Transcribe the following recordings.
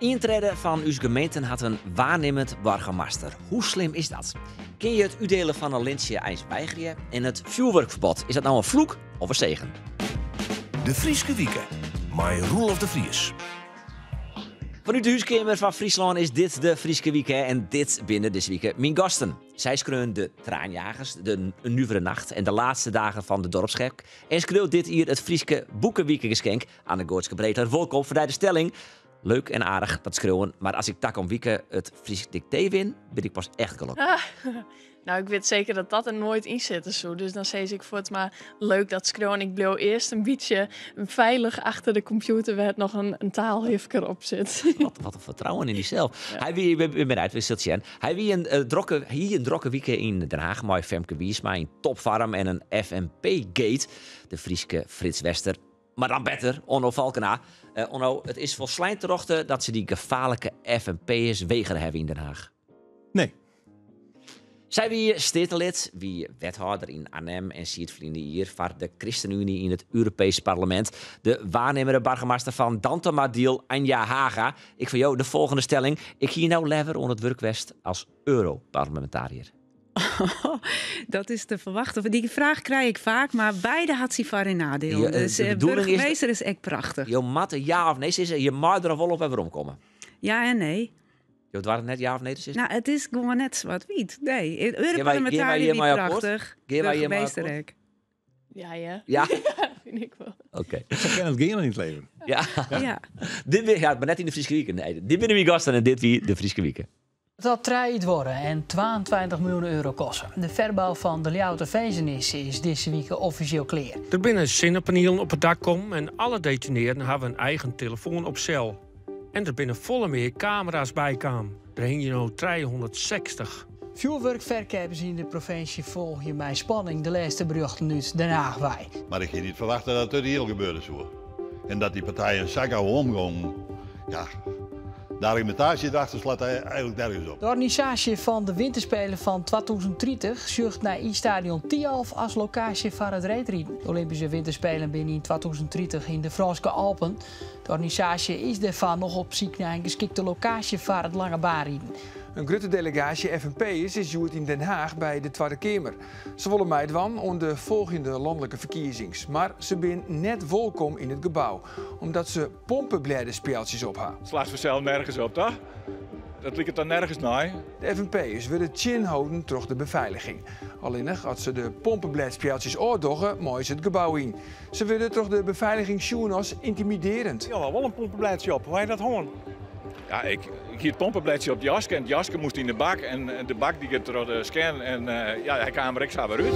Ien tredde fan ús gemeenten hat in waarnimmend boargemaster. Hoe slim is dat? Kin je it útdielen fan in lintsje eins weigerje? En it fjoerwurkferbod, is dat no in floek of in segen? De Fryske Wike mei Roelof de Vries. Fanút de húskeamer fan Fryslân is dit de Fryske Wike en dit binne dizze wike myn gasten. Sy skreaun De Traanjagers, De Nuvere Nacht en De Laatste Dagen van de Dorpsgek en skriuwt dit jier it Fryske Boekewikegeskink. Anne-Goaitske Breteler, wolkom foar dy de stelling. Leuk en aardich dat skriuwen, mar as ik takom wike it Frysk Diktee win, bin ik pas echt gelokkich. Nou, ik wit seker dat dat der noait yn sitte soe. Dus dan sis ik fuort mar leuk dat skriuwen. Ik bliuw earst in bytsje feilich achter de kompjûter wêr't noch in taalhifker op sit. Wat in fertrouwen yn dysels. Ja. Hy wie, bin benijd, we sille sjen. Hy wie in eh, drokke, hie in drokke wike yn Den Haag mei Femke Wiersma yn topfoarm en in FNP-gate. De Fryske Frits Wester. Mar dan better, Onno Falkena. Eh, Onno, it is folslein terjochte dat se dy gefaarlike FNP'ers wegere hawwe yn Den Haag. Nee. Sy wie steatelid, wie wethâlder yn Arnhem en siet ferline jier foar de Christenunie yn it Europeesk Parlemint. De waarnimmende boargemaster fan Dantumadiel, Anja Haga. Ik foar jo de folgjende stelling. Ik hie no leaver oan it wurk west as Europarlemintariër. Dat is te ferwachten. Dy fraach krij ik faak, mar beide hat syn foar en nadielen. Ja, Dus de bedoeling is burgemeester is ek prachtich. Jo moatte ja of nee sizze. Je meie der wol op wer werom komme. Ja en nee. Jo doare net ja of nee te sizzen? Nou, it is gewoan net swart-wyt. Nee, Gean wy Europarlemintariër wie hjirmei akkoart? prachtich. Gean wy hjirmei Burgemeester akkoart? ek. Ja, ja. Ja? Fyn ik wol. Oké. Sa kin it gean yn it leven. Ja. Ja. Dit wie, ja, mar net yn de Fryske Wike. Nee, dit binne myn gasten en dit wie de Fryske Wike. It hat trije jier duorre en 22 miljoen euro koste. De ferbou fan de Ljouwerter finzenis is dizze wike offisjeel klear. Der binne sinnepanielen op it dak kommen en alle detinearden hawwe in eigen telefoan op sel. En der binne folle mear kamera's bykaam. Der hingje no 360. Fjoerwurkferkeapers yn de provinsje folgje mei spanning de lêste berjochten út Den Haach wei. Mar ik hie net ferwachte dat dit hiel gebeure soe. En dat dy partijen sa gau omgongen, ja, de argumintaasje erachter slacht eigenlik nergens op. De organisaasje fan de Winterspelen fan 2030 sjocht nei iisstadion Thialf as lokaasje foar it reedriden. De Olympyske Winterspelen binne yn 2030 yn de Frânske Alpen. De organisaasje is dêrfoar noch op syk nei in geskikte lokaasje foar it langebaanriden. In grutte delegaasje FNP'ers is hjoed yn Den Haach by de Twadde Keamer. Se wolle meidwaan oan de folgjende lanlike ferkiezings, mar se binne net wolkom yn it gebou, omdat se pompeblêdespjeldsjes op ha. Slacht fansels nergens op, toch? Dat liket dan nergens nei. De FNP'ers wurde tsjinholden troch de befeiliging. Allinnich as se de pompeblêdspjeldsjes ôfdogge, meie se it gebou yn. Se wurde troch de befeiliging sjoen as yntimidearjend. Jo ha wol in pompeblêdsje op, hoe ha je dat hân? Ja, ik hie it pompeblêdsje op it jaske en it jaske moast yn de bak en de bak dy giet troch de scan en ja, hy kaam der ek sa wer út.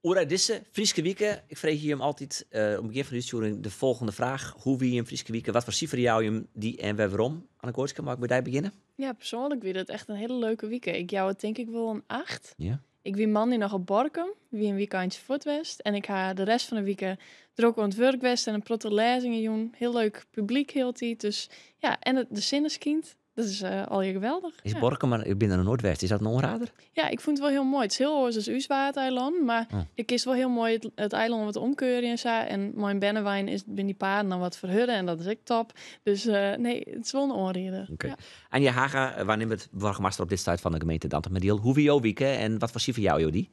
Oer dizze Fryske wike, ik freegje jim altyd oan it begjin fan de útstjoering de folgjende fraach. Hoe wie jim Fryske wike? Wat foar sifer jouwe jim dy en wêr werom? Anne-Goaitske, mei ik by dy begjinne? Ja, persoanlik wie dat echt in hiele leuke wike. Ik jou it tink ik wol in 8. Ja. Ik wie moandei noch op Borkum, wie in wykeintsje fuort west. En ik ha de rest fan de wike drok oan it wurk west en in protte lêzingen jûn. Hiel leuk publyk hieltyd. Dus ja, en de sinne skynt. Dat is allegear geweldich. Is Ja. Borkum, mar ik bin der noch noait west, is dat in oanrader? Ja, ik fûn it wol hiel moai. It is hiel oars as ús Waadeilan, mar Oh. je kinst wol hiel moai it eilân wat omkeurje en sa. En mei in bernewein binne dy paden dan wat ferhurde en dat is ek top. Dus nee, it is wol in oanrieder. Oké. Ja. Anja Haga, waarnimmend boargemaster op dit stuit fan de gemeente Dantumadiel. Hoe wie jo wike en wat foar sifer jouwe jo dy?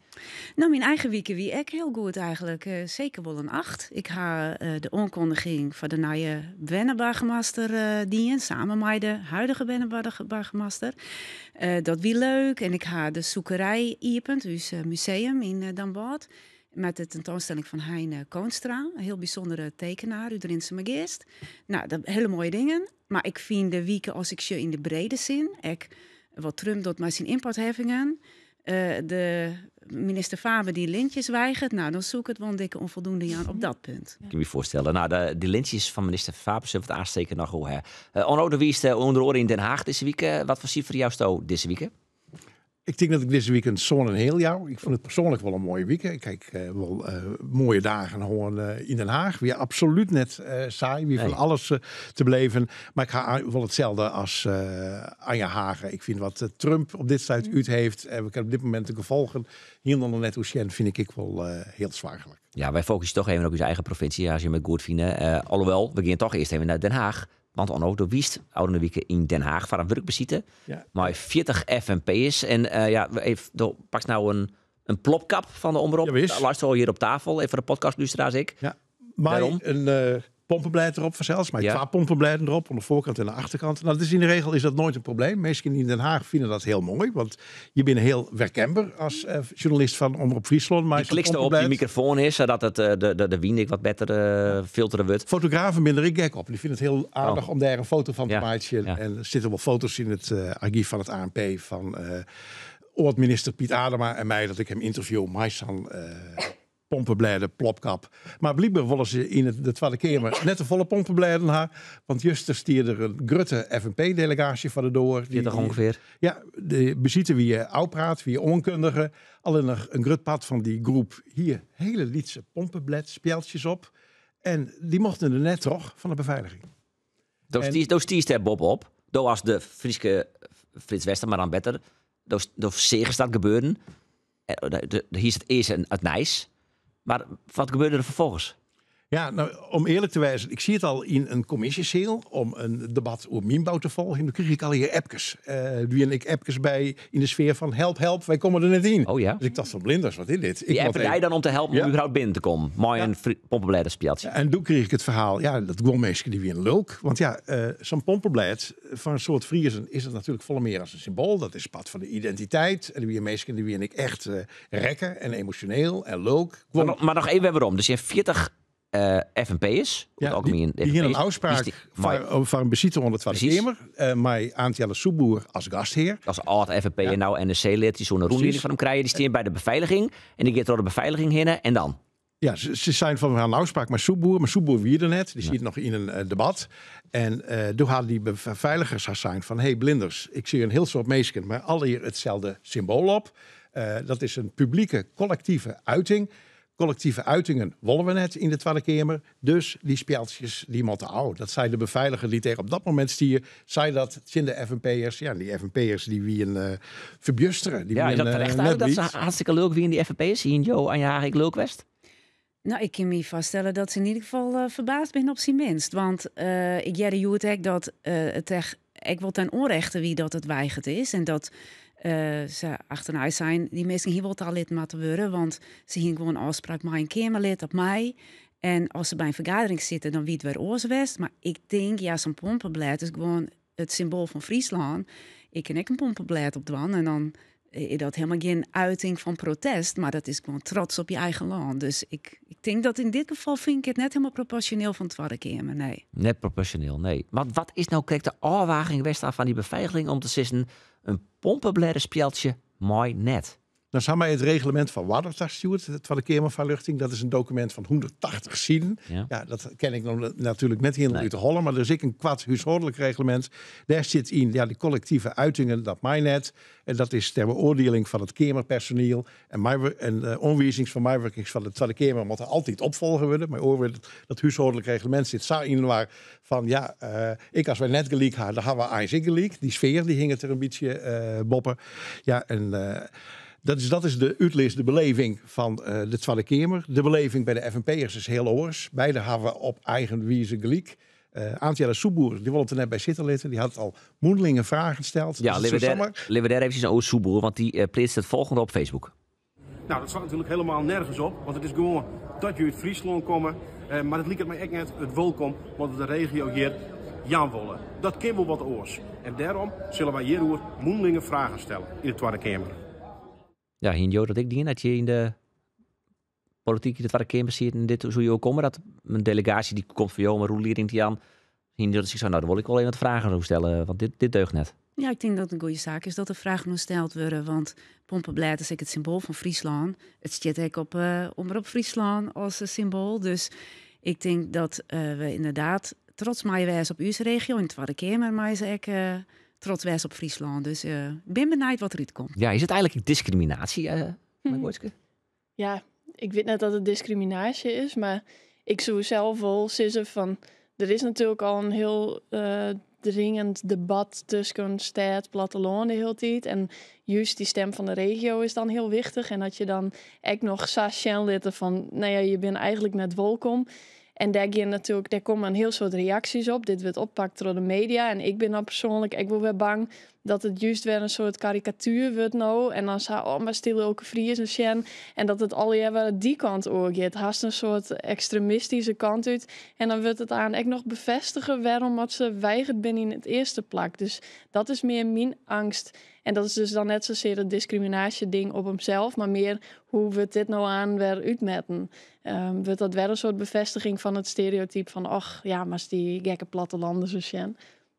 Nou, myn eigen wike wie ek hiel goed eigenlik. Seker wol in 8. Ik ha de oankondiging foar de nije berneboargemaster dien, samen mei de huidige berneboargemaster. Dat wie leuk. En ik ha de Sûkerei iepend, ús museum yn Damwâld. Met de tentoanstelling fan Hein Koonstra, in hiel bysûndere tekenaar út Rinsumageast. Nou, dat hiele moaie dingen. Mar ik fyn de wike, as ik sjoch yn de brede sin, ek wat Trump docht mei syn ymportheffingen, de minister Faber dy lintjes weigeret, nou, dan soe ik it wol in dikke onvoldoende jaan op dat punt. Ik kin my foarstelle. Nou, dy lintjes fan minister Faber sille we it aanst seker noch oer ha. Onno, do wiest ûnder oare yn Den Haach dizze wike. Wat foar sifer jousto dizze wike? Ik tink dat ik dizze wike in sân en in heal jou. Ik fûn it persoanlik wol in moaie wike. Ik ha wol moaie dagen hân yn Den Haach. Wie absolút net saai, wie fan alles te beleven. Mar ik ha wol itselde as Anja Haga. Ik fyn wat Trump op dit stuit út heeft en we kinne op dit momint de gefolgen hielendal noch net oersjen, fyn ik ek wol hiel soarchlik. Ja, wy fokusje toch even op ús eigen provinsje, as jimme it goed fine. Alhoewel, we gean toch earst even nei Den Haach. Want Onno, do wiest ôfrûne wike yn Den Haag foar in wurkbesite ja. mei 40 FNP'ers. En uh, ja, even, do pakst no in, in plopkap fan de Omrop. Ja, Leist al hjir op tafel, even foar de podcastlústeraars ek. Ja. Mei in uh, pompenblêd derop fansels, mei twa pompenblêden derop, oan de foarkant en de achterkant. Nou, dat is yn de regel is dat noait in probleem. Minsken yn Den Haag fine dat hiel moai, want je binne hiel werkenber as uh, sjoernalist fan Omrop Fryslân. Dy klikst op dy mikrofoan is, sadat it, uh, de, de, de wyn ek wat better uh, filtere wurdt. Fotografen binne der ek gek op. Dy fine it hiel aardich oh. om dêr in foto fan te meitsjen. Ja. En der sitte wol foto's yn it argyf fan it ANP fan âld-minister Piet Adema en my, dat ik him ynterview mei sa'n pompeblêden plopkap. Mar blykber wolle se yn de Twadde Keamer net te folle pompeblêden ha. Want juster stie der in grutte FNP-delegaasje foar de doar. 40 ûngefear. Ja, de besite wie ôfpraat, wie oankundige. Allinnich in grut part fan dy groep hie hiele lytse pompeblêdspjeldsjes op. En dy mochten der net troch fan de befeiliging. Do stiest dêr boppe-op. Do as de Fryske Frits Wester, mar dan better. Do, do seachst dat gebeuren. Hiest it earst it nijs. Mar wat gebeurde der ferfolgens? Ja, no, om earlik te wêzen, ik siet al yn in kommisjeseal om in debat oer mynbou te folgjen. Doe krige ik allegear appkes. Uh, wiene ek appkes by yn de sfear fan help, help, wy komme der net yn. Oh ja. Dus ik tocht fan blinders, wat is dit? Ik appen dy dan om te helpen om überhaupt binnen te kommen, mei in pompeblêdespjeldsje. En doe krige ik it ferhaal, ja, dat guon minsken dy wiene lulk. Want ja, uh, sa'n pompeblêd foar in soad Friezen is it natuerlik folle mear as in symboal. Dat is part fan de identiteit. En der wiene minsken dy wiene ek echt uh, rekke en emosjoneel en lulk. Mar, mar noch even werom. Dus je 40 uh, FNP'ers. Ja, dy, dy hiene in ôfspraak foar, foar in besite oan de Twadde Keamer. Uh, mei Aant Jelle Soepboer as gasthear. As âld FNP ja. en no NSC-lid. Dy soene in rûnlieding fan him krije. Dy stean by de befeiliging. En dy giet troch de befeiliging hinne. En dan? Ja, se, se seine fan we ha in ôfspraak mei Soepboer, mar Soepboer wie der net. Dy siet noch yn in uh, debat. En uh, doe ha dy befeiligers ha sein fan hey blinders, ik sjoch in hiel soad minsken mei allegear itselde symboal op. Uh, dat is in publike kollektive uiting. Kollektive uitingen wolle we net yn de Twadde Keamer. Dus dy spjeldsjes dy moatte ôf. Dat sei de befeiliger dy't dêr op dat momint stie, sei dat tsjin de FNP'ers. Ja, dy FNP'ers dy wiene uh, ferbjustere. Dy ja, is dat terecht net dat se hartstikke lulk wiene, dy FNP'ers? Hiene jo Anja Haga ek lulk west? Nou, ik kin my foarstelle dat se yn ieder gefal uh, ferbaasd binne op syn minst. Want uh, ik hearde hjoed ek dat uh, it echt ek wol ten ûnrechte wie dat it weigerd is. En dat se achternei sein, dy minsken hie wol talitten moatte wurde, want se hiene gewoan ôfspraak mei in keamerlid op my. En as se by in fergadering sitte, dan wie it wer oars west. Mar ik tink, ja, sa'n pompeblêd is gewoan it symboal fan Fryslân. Ik kin ek in pompeblêd opdwaan en dan is dat helemaal gjin uiting fan protest, mar dat is gewoan trots op je eigen lân. Dus ik, ik tink dat yn dit gefal fyn ik it net helemaal proporsjoneel fan Twadde Keamer, nee. Net proporsjoneel, nee. Mar wat is no krekt de ôfwaging west dan fan dy befeiliging om te sizzen in pompeblêdespjeldsje mei net? Dan ha my it reglemint fan oarder tastjoerd, de Twadde Keamerfoarljochting. Dat is in dokumint fan 180 siden. Ja. ja dat ken ik no natuerlik net hielendal Nee. út de holle, mar der is ek in koart húshâldlik reglemint. Dêr sit yn, ja, de kollektive uitingen, dat mei net. En dat is ter beoardieling fan it keamerpersoniel. En, en uh, oanwizings fan meiwurkers fan de Twadde Keamer moatte altyd opfolge wurde. Mei oare wurden, dat húshâldlik reglemint sit sa yninoar fan, ja, uh, ek as wy net gelyk ha, dan ha we eins ek gelyk. Dy sfear dy hinget der in bytsje uh, boppe. Ja, en dat is, dat is de útlis, de beleving fan de Twadde Keamer. De beleving by de FNP'ers is hiel oars. Beide hawwe op eigen wize gelyk. Uh, Aant Jelle Soepboer, dy wol it der net by sitte litte. Dy hat al mûnlinge fragen steld. Ja, Dus litte we dêr eventsjes oer Soepboer, want dy uh, pleatst it folgjende op Facebook. Nou, dat slacht natuerlik hielendal nergens op, want it is gewoan dat je út Fryslân komme. Uh, mar it liket my ek net it wolkom want de regio hjir jaan wolle. Dat kin wol wat oars. En dêrom sille wy hjiroer mûnlinge fragen stelle yn de Twadde Keamer. Ja, hiene jo dat ek dien, dat je yn de polityk yn de Twadde Keamer sieten en dit soe jo komme, dat in delegaasje dy komt foar jo om in rûnlieding te jaan, hiene jo dat sich sein, no, dan wol ik wol even wat fragen oer stelle, want dit, dit deucht net. Ja, ik tink dat it in goede saak is dat der fragen oer steld wurde, want pompeblêd is ek it symboal fan Fryslân. It stiet ek op uh, Omrop Fryslân as symboal. Dus ik tink dat uh, we ynderdaad trots meie wêze op ús regio. Yn de Twadde Keamer meie se ek uh, trots wêze op Fryslân. Dus ik bin benijd wat derút komt. Ja, is it eigenlik diskriminaasje, uh, Goitske? Ja, ik wit net dat it diskriminaasje is, mar ik soe sels wol sizze fan der is natuerlik al in hiel uh, dringend debat tusken stêd, plattelân de hiele tiid. En just dy stim fan de regio is dan hiel wichtich. En dat je dan ek noch sa sjen litte fan, no ja, je binne eigenlik net wolkom. En dêr gean natuerlik, dêr komme in hiel soad reaksjes op. Dit wurdt oppakt troch de media. En ik bin dan persoanlik ek wol wer bang dat it just wer in soart karikatuer wurdt no. En dan sa, oh, mar dy lilke Friezen sjen. En dat it allegear wer dy kant oer giet. Hast in soart ekstremistyske kant út. En dan wurdt it oan ek noch befêstige wêrom dat se weigerd binne yn it earste plak. Dus dat is mear myn eangst. En dat is dus dan net sasear it diskriminaasjeding op himsels, mar mear hoe wurdt dit no oan wer útmetten? Wurdt dat wer in soart befêstiging fan it stereotype fan, och ja, mar dy gekke plattelanders sjen.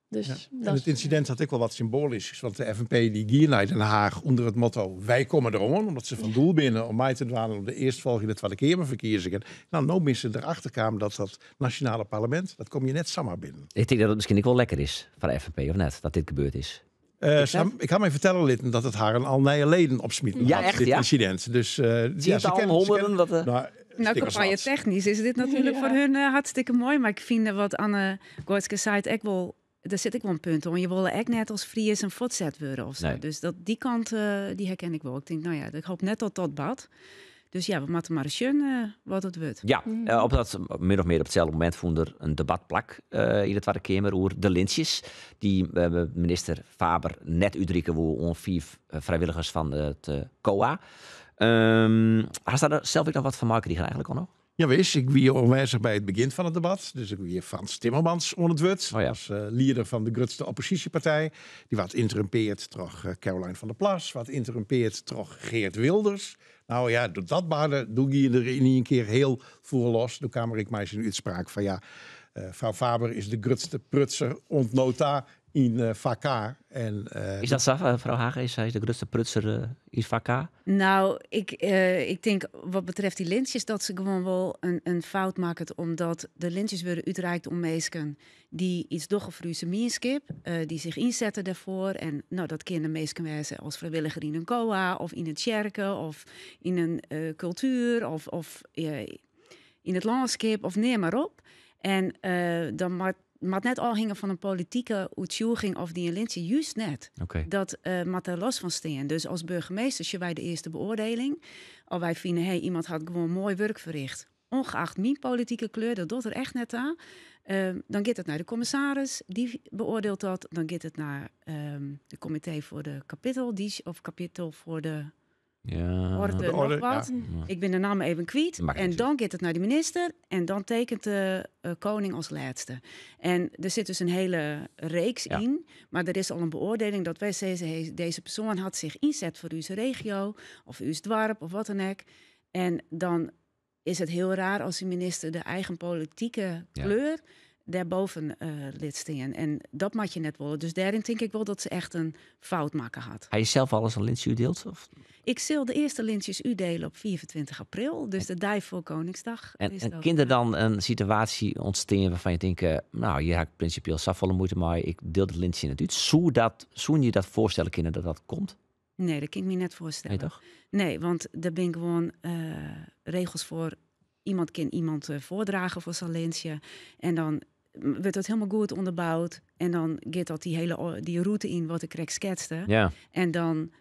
Dus Ja. dat En it ynsidint hat ek wol wat symboalysks, want de FNP dy gie nei Den Haag ûnder it motto "Wy komme deroan", omdat se fan doel binne om mei te dwaan oan de earstfolgjende Twadde Keamerferkiezingen. No, no binne se derachter kaam dat dat nasjonale parlemint, dat komme je net samar binnen. Ik tink dat it miskien ek wol lekker is foar de FNP, of net, dat dit gebeurd is. Ik ha my fertelle litten dat it harren al nije leden opsmiten Ja, hat, echt, dit ja? ynsidint. Dus ja, se Tsientallen, hûnderten, wat, nou, Nou, stik as wat. campagne-technysk is dit natuerlik foar hun hartstikke moai. Mar ik fyn wat Anne-Goaitske seit ek wol, dêr sit ek wol in punt oan. Je wolle ek net as Friezen fuortset wurde of sa. Nee. Dus dy kant, dy herken ik wol. Ik tink, no ja, ik hoopje net dat dat bart. Dus ja, we moatte mar ris sjen wat it wurdt. Ja, op dat min of mear op itselde momint fûn der in debat plak yn de Twadde Keamer oer de lintsjes dy't minister Faber net útrikke woe oan fiif frijwilligers fan it COA. Hast dêr sels ek noch wat fan meikrigen eigentlik, Onno? Jawis, ik wie oanwêzich by it begjin fan it debat. Dus ik wie Frans Timmermans oan it wurd as lieder fan de grutste opposysjepartij. Dy waard ynterrumpeard troch Caroline van der Plas, waard ynterrumpeard troch Geert Wilders. No ja, doe't dat barde, doe gie er yn ien kear hiel fûl los. Doe kaam er ek mei syn útspraak fan ja, frou Faber is de grutste prutser oant no ta yn fak K. En, Is dat sa, frou Haga? Is hy de grutste prutser yn fak K? No, ik tink wat betreft dy lintsjes dat se gewoan wol in fout makket, omdat de lintsjes wurde útrikt oan minsken dy't yts dogge foar ús mienskip, dy't sich ynsette dêrfoar. En no, dat kinne minsken wêze as frijwilliger yn in COA of yn in tsjerke of yn in kultuer of yn it lânskip of neam mar op. En dan moat net ôfhingje fan in politike oertsjûging of dy in lintsje, just net. Dat moat der los fan stean. Dus as boargemaster sjogge wy de earste beoardieling. As wy fine, hey, iemand hat gewoan moai wurk ferricht, ongeacht myn politike kleur, dat docht der echt net ta. Dan giet it nei de kommissaris, dy beoardielt dat. Dan giet it nei de comité foar de kapittel, dy, of kapittel foar de orde, De noch orde, wat. ja. Ik bin de namme even kwyt. Makket En net dan giet it nei de minister en dan tekenet de koning as lêste. En der sit dus in hiele reeks yn, mar der is al in beoardieling dat wy sizze, hey, dizze persoan hat sich ynset foar ús regio of ús doarp of wat dan ek. En dan is it hiel raar as de minister de eigen politike kleur dêrboven lit stean. En dat moat je net wolle. Dus dêryn tink ik wol dat se echt in fout makke hat. Ha je sels alris in lintsje útdield? Of? Ik sil de earste lintsjes útdiele op 24 april, dus de dei foar Koningsdag. En is dat. kin der dan in situaasje ûntstean wêrfan't je tinke, no, hjir ha ik prinsipieel safolle muoite mei, ik diel dat lintsje net út. Soe je dat foarstelle kinne dat dat komt? Nee, dat kin ik my net foarstelle. Nee, toch? Nee, want der binne gewoan regels foar. Iemand kin iemand foardrage foar sa'n lintsje. En dan wurdt dat hielendal goed ûnderboud. En dan giet dat dy hiele dy rûte yn wat ik krekt sketste. En dan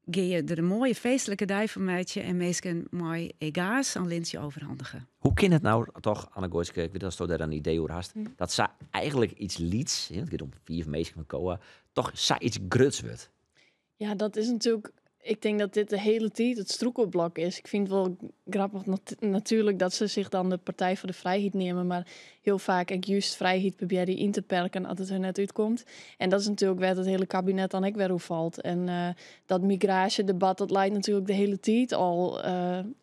gean je der in moaie feestlike dei fan meitsje en minsken mei egaars sa'n lintsje overhandige. Hoe kin it no toch, Anne-Goaitske, ik wit datsto dêr in idee oer hast, dat sa eigentlik yts lyts, hè, it giet om 5 minsken fan COA, toch sa yts gruts wurdt? Ja, dat is natuerlik. Ik tink dat dit de hiele tiid it strûkelblok is. Ik fyn it wol grappich natuerlik dat se sich dan de Partij foar de Frijheid neame, mar hiel faak ek just frijheid probearje yn te perken as it har net útkomt. En dat is natuerlik wêr't it hiele kabinet dan ek wer oer falt. En dat migraasjedebat, dat leit natuerlik de hiele tiid al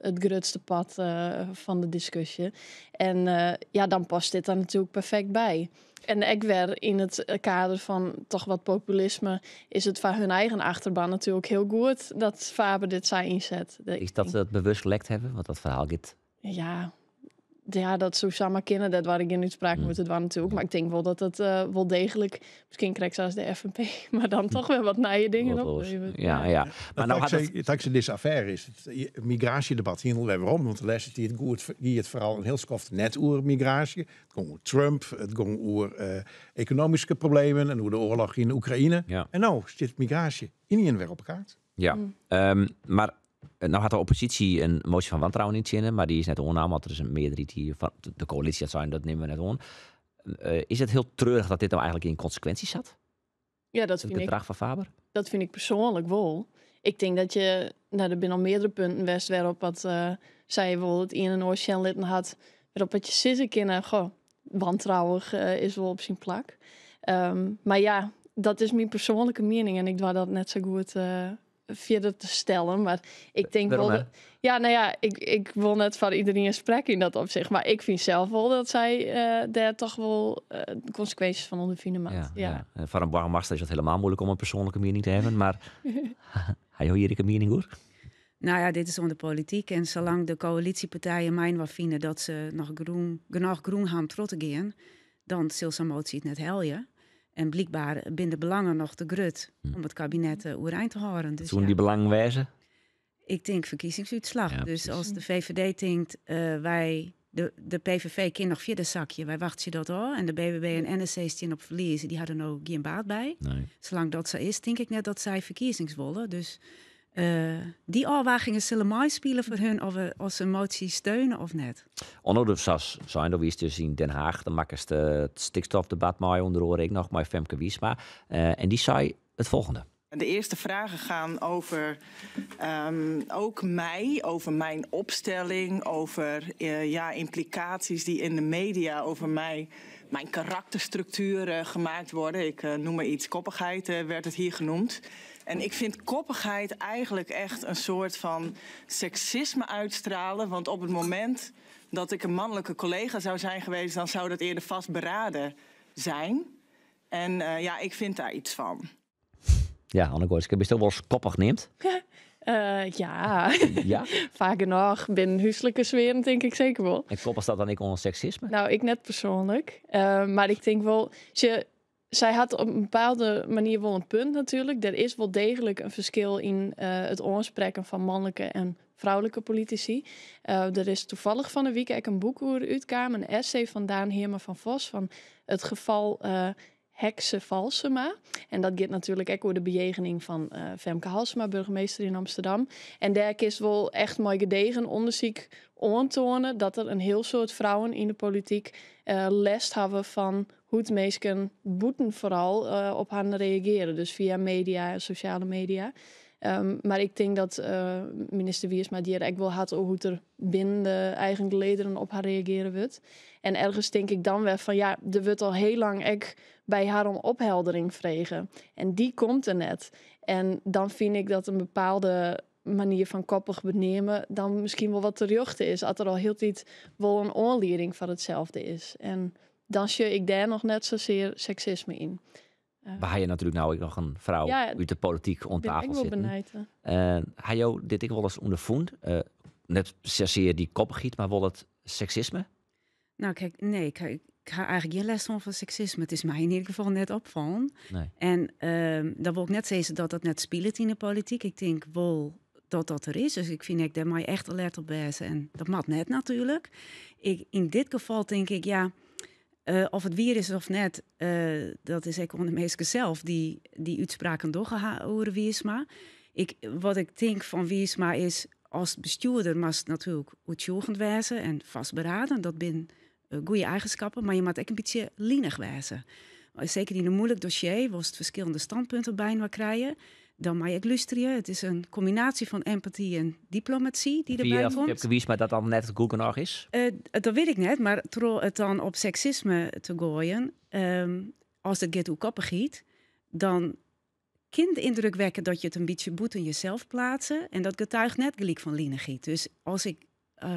it grutste part fan de diskusje. En ja, dan past dit der natuerlik perfekt by. En ek wer yn it kader fan toch wat populisme is it foar hun eigen achterban natuerlik hiel goed dat Faber dit sa ynset. Is dat se it bewust lekt hawwe? Want dat ferhaal giet. Ja, ja, dat soe samar kinne. Dat doar ik gjin útspraak oer te dwaan natuerlik. Mar ik tink wol dat it wol deeglik, miskien krekt sa as de FNP, mar dan toch wer wat nije dingen Wat los. opleveret. Ja. Mar no hat it Tanksij dizze affêre is it migraasjedebat hielendal wer werom. Want de lêste tiid gie it foaral in hiel skoft net oer migraasje. It gong oer Trump, it gong oer ekonomyske problemen en oer de oarloch yn Oekraïne. En no stiet migraasje ynienen wer op 'e kaart. Ja, mar Nou hat de opposysje in moasje fan wantrouwen yntsjinne, mar dy is net oannaam, want der is in mearderheid hier fan de koälysje hat sein dat nimme we net oan. Is it hiel treurich dat dit no eigentlik gjin konsekwinsjes hat? Ja, dat It fyn ik. gedrach fan Faber? Dat fyn ik persoanlik wol. Ik tink dat je, no, der binne al meardere punten west wêrop wat sy wol it ien en oar sjen litten hat, wêrop dat je sizze kinne, goh, wantrouwich is wol op syn plak. Mar ja, dat is myn persoanlike miening en ik doar dat net sa goed fierder te stellen. Mar ik tink Wêrom wol net? dat, ja, no ja, ik wol net foar iderien sprekke yn dat opsicht. Mar ik fyn sels wol dat sy dêr toch wol de konsekwinsjes fan ûnderfine moat. Ja, Ja. ja. En foar in boargemaster is dat helemaal moeilik om in persoanlike miening te hawwen. Mar ha jo hjir ek in miening oer? Nou ja, dit is oan de polityk. En salang de koälysjepartijen mei-inoar fine dat se noch grûn, genôch grûn ha om troch te gean, dan sil sa'n motie it net helje. En blykber binne de belangen noch te grut om it kabinet oerein te hâlden. Dus Soene ja. dy belangen wêze? Ik tink ferkiezingsútslach. Ja, Dus precies. as de VVD tinkt, wy, de PVV kin noch fierder sakje, wy wachtsje dat ôf. En de BBB en NSC stean op ferlies, dy ha der no gjin baat by. Nee. Salang dat sa is, tink ik net dat sy ferkiezings wolle. Dus dy ôfwagingen sille meispylje foar hun of se in motie steune of net. Onno, do sast sein, do wiest dus yn Den Haag, dan makkest it stikstofdebat mei, ûnder oare ek noch mei Femke Wiersma. En dy sei it folgjende. De eerste vragen gaan over ook mij, over mijn opstelling, over ja, implicaties die in de media over mij, mijn karakterstructuur gemaakt worden. Ik noem maar iets, koppigheid werd het hier genoemd. En ik vind koppigheid eigenlijk echt een soort van seksisme uitstralen. Want op het moment dat ik een mannelijke collega zou zijn geweest, dan zou dat eerder vastberaden zijn. En ja, ik vind daar iets van. Ja, Anne Goaitske, bist do wolris koppich neamd? Ja. Ja? Faak genôch binnen húslike sfearen, tink ik seker wol. En koppelst dat dan ek oan seksisme? No, ik net persoanlik. Mar ik tink wol, sy hat op in bepaalde manier wol in punt natuerlik. Der is wol deeglik in ferskil yn it oansprekken fan manlike en froulike politisy. Der is tafallich fan 'e wike ek in boek oer útkaam, in essay fan Daan Heerma van Vos, fan it gefal Hekse Valsema. En dat giet natuerlik ek oer de bejegening fan Femke Halsema, boargemaster yn Amsterdam. En dêr kinst wol echt mei gedegen ûndersyk oantoane dat der in hiel soad frouwen yn de polityk lêst hawwe fan hoe't minsken bûten foaral op harren reagearje. Dus fia media en sosjale media. Mar ik tink dat minister Wiersma it hjir ek wol hat oer hoe't der binnen de eigen gelederen op har reagearre wurdt. En ergens tink ik dan wer fan ja, der wurdt al hiel lang ek by har om opheldering frege. En dy komt der net. En dan fyn ik dat in bepaalde manier fan koppich beneamen dan miskien wol wat terjochte is, as der al hieltyd wol in oanlieding foar itselde is. En dan sjoch ik dêr noch net sasear seksisme yn. We ha natuerlik no ek noch in frou Ja, út de polityk oan bin tafel ik wol sitten. benijd, hè. Ha jo dit ek wolris ûnderfûn? Net sasear dy koppichheid, mar wol it seksisme? No, kyk, nee, ik ha eigentlik gjin lêst fan seksisme. It is my yn ieder gefal net opfallen. Nee. En dan wol ik net sizze dat dat net spilet yn de polityk. Ik tink wol dat dat der is. Dus ik fyn ek dêr mei echt alert op wêze. En dat moat net natuerlik. Yn dit gefal tink ik, ja, of it wier is of net, dat is ek oan de minsken sels dy't dy útspraken dogge oer Wiersma. Wat ik tink fan Wiersma is, as bestjoerder moatst natuerlik oertsjûgjend wêze en vastberaden. Dat binne goede eigenskippen, mar je moatte ek in bytsje linich wêze. Seker yn in muoilik dossier, wêr'tst ferskillende standpunten byinoar krije, dan moat je ek lústerje. It is in kombinaasje fan empaty en diplomaty dy't derby Fine jo komt. Femke Wiersma dat dan net goed genôch is? Dat wit ik net, mar troch it dan op seksisme te goaien, as it giet oer koppichheid, dan kin de yndruk wekke dat je it in bytsje bûten jesels pleatse en dat getuigt net gelyk fan linichheid. Dus as ik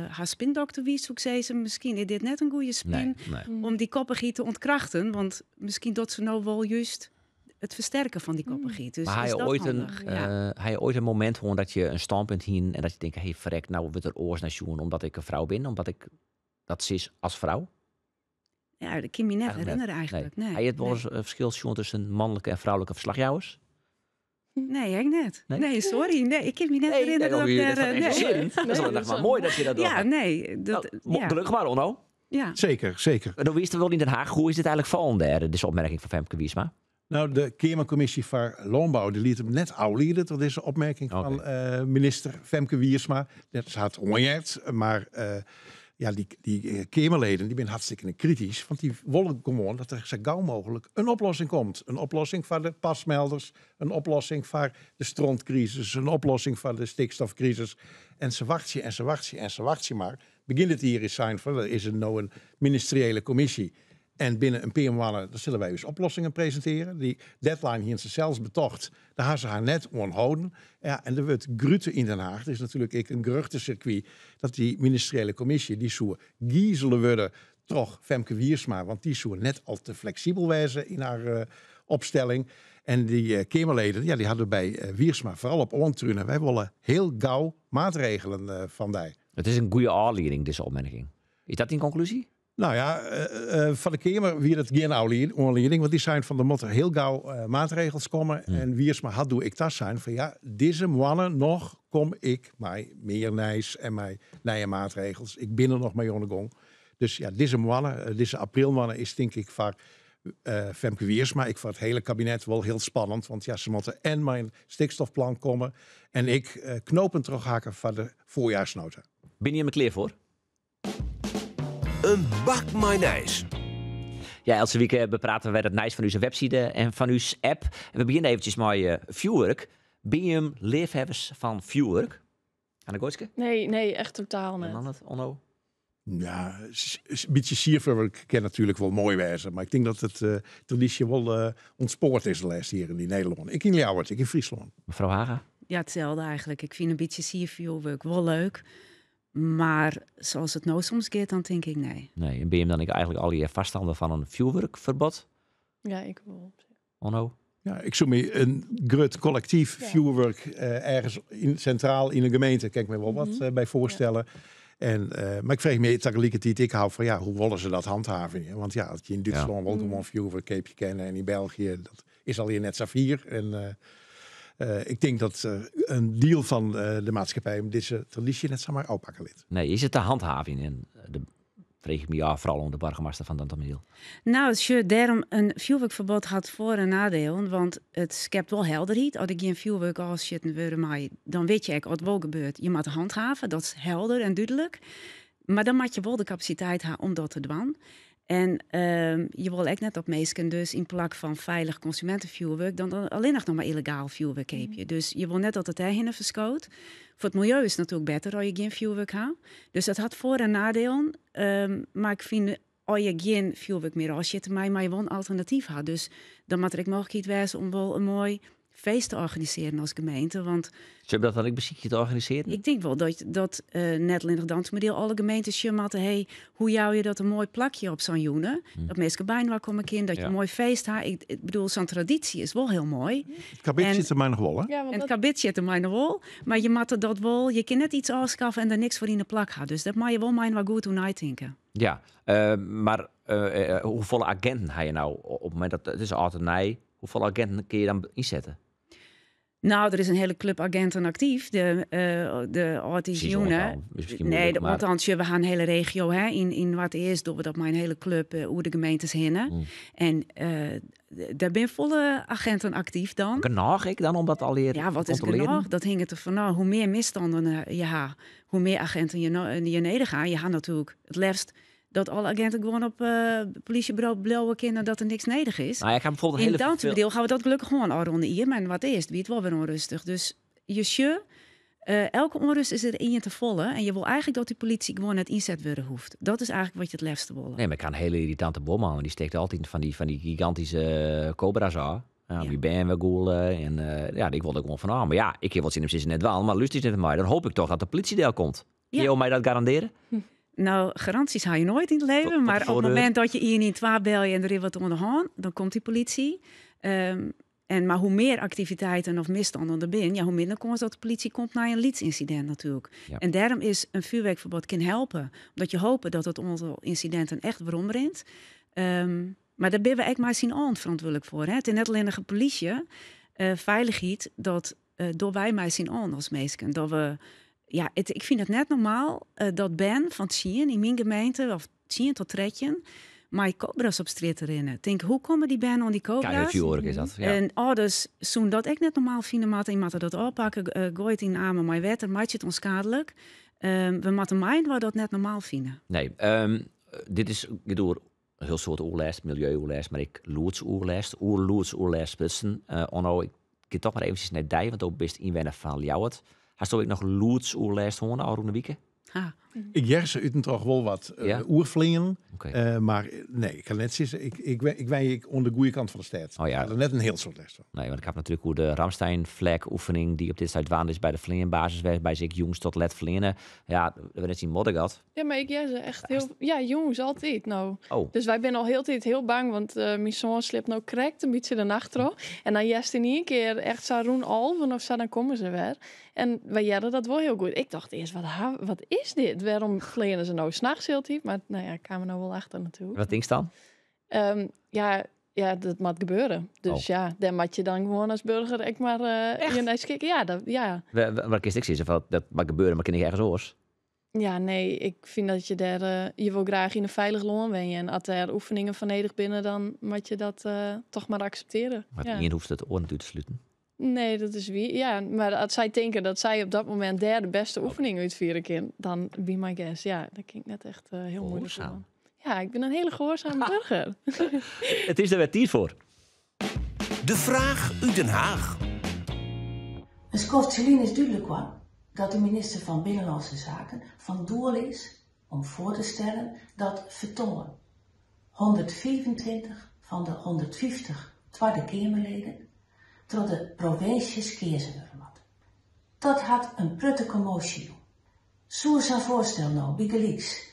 har spindokter wie, soe ik sizze, miskien is dit net in goede spin Nee, nee. om dy koppichheid te ûntkrachten, want miskien dat se no wol just it fersterken fan dy koppichheid. Dus Mar ha is je dat oait in, handich? Ja. ha je oait in momint hân dat je in stânpunt hienen en dat je tinke, hey, ferrek, no wurdt der oars nei sjoen omdat ik in frou bin, omdat ik dat sis as frou? Ja, dat kin my net Eigentlik net. herinnerje eigentlik. Nee. Nee. Ha je it wol Nee. ris in ferskil sjoen tusken manlike en froulike ferslachjouwers? Nee, ik net. Nee? Nee, sorry. Nee, ik kin my net Nee, herinnerje nee, dat of ik je dêr, dat nee. interesseert. Dat is Nee, wel dat is maar wel moai dat je dat Ja, docht. nee, dat, Nou, ja. Gelokkich mar, Onno. Ja. Zeker, zeker. Dan wist er wel in Den Haag. Hoe is dit eigentlik fallen dêr, dizze opmerking fan Femke Wiersma? Nou, de Keamerkommisje foar Lânbou dy liet him net ôfliede troch dizze opmerking fan minister Femke Wiersma. Dat hat oanheard, mar ja, dy, dy Keamerleden dy binne hartstikke kritysk, want dy wolle gewoan dat der sa gau mooglik in oplossing komt. In oplossing foar de PAS-melders, in oplossing foar de strontkrisis, in oplossing foar de stikstofkrisis. En se wachtsje en se wachtsje en se wachtsje mar. Begjin dit jier is sein fan der is no in ministeriële kommisje en binnen in pear moanne dan sille wy ús oplossingen presintearje. Dy deadline hiene se sels betocht, dêr ha se har net oan holden. Ja, en der wurdt grute yn Den Haag. Der is natuerlik ek in geruchtesirkwy dat dy ministeriële kommisje dy soe gizele wurde troch Femke Wiersma, want dy soe net al te fleksibel wêze yn har opstelling. En dy Keamerleden, ja, dy ha der by Wiersma foaral op oantrune, wy wolle hiel gau maatregelen fan dy. It is in goede ôflieding, dizze opmerking. Is dat dyn konklúzje? Nou ja, foar de Keamer wie dat gjin oanlieding, want dy seinen fan der moatte hiel gau maatregels komme. En Wiersma hat doe ek tasein fan ja, dizze moanne noch kom ik mei mear nijs en mei nije maatregels. Ik bin der noch mei oan de gong. Dus ja, dizze moanne, dizze aprilmoanne is tink ik foar Femke Wiersma, ek foar it hiele kabinet wol hiel spannend. Want ja, se moatte en mei in stikstofplan komme en ek knopen trochhakke foar de voorjaarsnota. Binne jimme klear foar? In bak mei nijs. Ja, eltse wike beprate we wer it nijs fan ús webside en fan ús app. En we begjinne eventsjes mei fjoerwurk. Binne jim leafhawwers fan fjoerwurk? Anne-Goaitske? Nee, nee, echt totaal net. En dan Onno? Ja, in bytsje sierfjoerwurk kin natuerlik wol moai wêze, mar ik tink dat it tradysje wol ûntspoard is de lêste jierren yn Nederlân. Ek yn Ljouwert, ek yn Fryslân. Mefrou Haga? Ja, itselde eigentlik. Ik fyn in bytsje sierfjoerwurk wol leuk. Mar sa as it no soms giet, dan tink ik nee. Nee, en binne jim dan ek eigentlik allegear foarstanner fan in fjoerwurkferbod? Ja, ik wol. Onno? Ja, ik soe my in grut kollektyf fjoerwurk ergens yn, sintraal yn de gemeente, kin ik my wol wat by foarstelle. En, mar ik freegje my tagelikertiid ek ôf fan ja, hoe wolle se dat hanthavenje? Want ja, as je yn Dútslân wol gewoan fjoerwurk keapje kinne en yn België, dat is allegear net sa fier. En ik tink dat in diel fan de maatskippij dizze tradysje net samar ôfpakke lit. Nee, is it te hanthavenjen? En de freegje ik my ôf, foaral oan de boargemaster fan Dantumadiel. Nou, sjoch, dêrom in fjoerwurkferbod hat foar- en nadielen, want it skept wol helderheid. As der gjin fjoerwurk ôfsjitten wurde mei, dan wit je ek wat wol gebeurt. Je moatte handhave, dat is helder en dúdlik. Mar dan moat je wol de kapasiteit ha om dat te dwaan. En je wolle ek net dat minsken dus yn plak fan feilich konsumentefjoerwurk dan allinnich noch mar yllegaal fjoerwurk keapje. Dus je wolle net dat it dêrhinne ferskoot. Foar it miljeu is it natuerlik better as je gjin fjoerwurk ha. Dus dat hat foar- en nadielen. Mar ik fyn, as je gjin fjoerwurk mear ôfsjitte meie, moatte je wol in alternatyf ha. Dus dan moat der ek mooglikheid wêze om wol in moai feest te organisearjen as gemeente. Want Sille we dat dan ek besykje te organisearjen? Ik tink wol dat net allinnich Dantumadiel, alle gemeentes sjen moatte, hey, hoe jou je dat in moai plakje op sa'n jûn? Dat minsken byinoar komme kinne, dat je in moai feest ha. Ik bedoel, sa'n tradysje is wol hiel moai. It karbid sit der my noch wol, hè? Ja, want En it dat karbid sit der my noch wol. Mar je moatte dat wol, je kinne net iets ôfskaffe en der niks foar yn 'e plak ha. Dus dêr moatte je wol mei-inoar goed oer neitinke. Ja, mar hoefolle aginten ha je no op it momint dat it is âld en nij, hoefolle aginten kinne je dan ynsette? Nou, der is in hiele klup aginten aktyf. De âldjiersjûn. Precies, oantal is miskien Nee, moeilijk, de mar oantallen, sjoch, we ha in hiele regio, hè, yn Noardeast dogge we dat mei in hiele klup oer de gemeentes hinne. En dêr binne folle aginten aktyf dan. Genôch ek dan om dat allegear Ja, wat te is kontrolearjen? genôch? Dat hinget der fanôf. Hoe mear misstannen je ha, hoe mear aginten je, no, je nedich ha. Je ha natuerlik it leafst dat alle aginten gewoan op polysjeburo bliuwe kinne, dat der niks nedich is. Nou ja, ik ha bijvoorbeeld Yn hiele Dantumadiel ha we dat gelokkich hân ôfrûne jier, mar Noardeast wie it wol wer ûnrêstich. Dus je sjogge, elke ûnrêst is der ien te folle en je wol eigentlik dat dy polysje gewoan net ynset wurde hoecht. Dat is eigentlik wat je it leafste wolle. Nee, mar ik ha in hiele yrritante buorman en dy stekt altyd fan dy gigantyske cobra's ôf. Ja, myn bern wer gûle en ja, ik wol der gewoan fan ôf. Mar ja, ik kin wol tsjin him sizze net dwaan, mar lústerje net nei my. Dan hoopje ik toch dat de polysje del komt. Kinne jo my dat garandearje? Nou, garanties ha je noait yn it leven, Tot mar de op it voordeur. momint dat je 112 belje en der is wat oan de hân, dan komt dy polysje. En, mar hoe mear aktiviteiten of misstannen der binne, ja, hoe minder kâns dat de polysje komt nei in lyts ynsidint natuerlik. En dêrom is in fjoerwurkferbod kin helpe, omdat je hope dat it oantal ynsidinten echt weromrint. Mar dêr binne we ek mei syn allen ferantwurdlik foar. Hè? It is net allinnich de polysje. Feilichheid, dat dogge wy mei syn allen as minsken. Dat we, ja, it, ik fyn it net normaal dat bern fan 10 yn myn gemeente, of 10 tot 13, Mei kobra's op strjitte rinne. Tink, hoe komme dy bern oan dy kobra's? Keihard is dat. Ja. En âlders soene dat ek net normaal fine moatte. Je moatte dat ôfpakke, goai it yn amer mei wetter, meitsje it ûnskeadlik. We moatte mei-inoar dat net normaal fine. Nee, dit is giet oer in hiel soad oerlêst, miljeu-oerlêst, mar ek lûdsoerlêst. Oer lûdsoerlêst sprutsen. Onno, ik gean toch mar eventsjes nei dy, want do bist ynwenner fan Ljouwert. Hasto ek noch lûdsoerlêst hân de ôfrûne wike? Ha. Ik hear se út en troch wol wat oerfleanen. Maar nee, ik kan net sizze, ik wenje ek oan de goede kant fan de stêd. Oh ja. Ik ha der net in hiel soad lêst fan. Nee, want ik ha natuerlik oer de Ramstein flag oefening die op dit stuit dwaande is by de fleanbasis, wêrby se ek jûns tot let fleane. Ja, we net yn Moddergat. Ja, mar ik hear se echt hiel... Ja, jûns altyd no. Oh. Dus wy binne al hiel tiid hiel bang, want myn soan sliept no krekt in bytsje de nacht troch. En dan hearst yn ien kear echt sa rûn alven of sa, dan komme se wer. En wy hearre dat wol hiel goed. Ik tocht earst, wat is dit? Wêrom fleane se no nachts hieltyd? Mar nou ja, ik kaam der no wol achter natuerlik. Wat tinkst dan? Ja, dat moat gebeuren. Dus ja, dêr moat je dan gewoan as burger ek mar je nei skikke. Ja, dat, ja. Mar kinst ek sizze fan, dat moat gebeuren, mar kin ik ergens oars? Ja, nee, ik fyn dat je dêr, je wol graach yn in feilich lân wenje. En as dêr oefeningen foar nedich binne, dan moat je dat toch mar akseptearje. Mar Ja. ien hoecht it oar net út te sluten. Nee, dat is wier. Ja, mar as sy tinke dat sy op dat momint dêr de bêste oefening útfiere kin, dan be my guest. Ja, dêr kin ik net echt hiel muoilik Gehoorzaam. oer. Ja, ik bin in hiele gehoarsame burger. It is der wer tiid foar. De fraach út Den Haach. In skoftsje lyn is dúdlik kaam dat de minister fan Binnenlânske Saken fan doel is om foar te stellen dat fertoan 125 fan de 150 Twadde Keamerleden troch de provinsjes keazen wurde moat. Dat hat in protte kommoasje jûn. Soe sa'n foarstel no bygelyks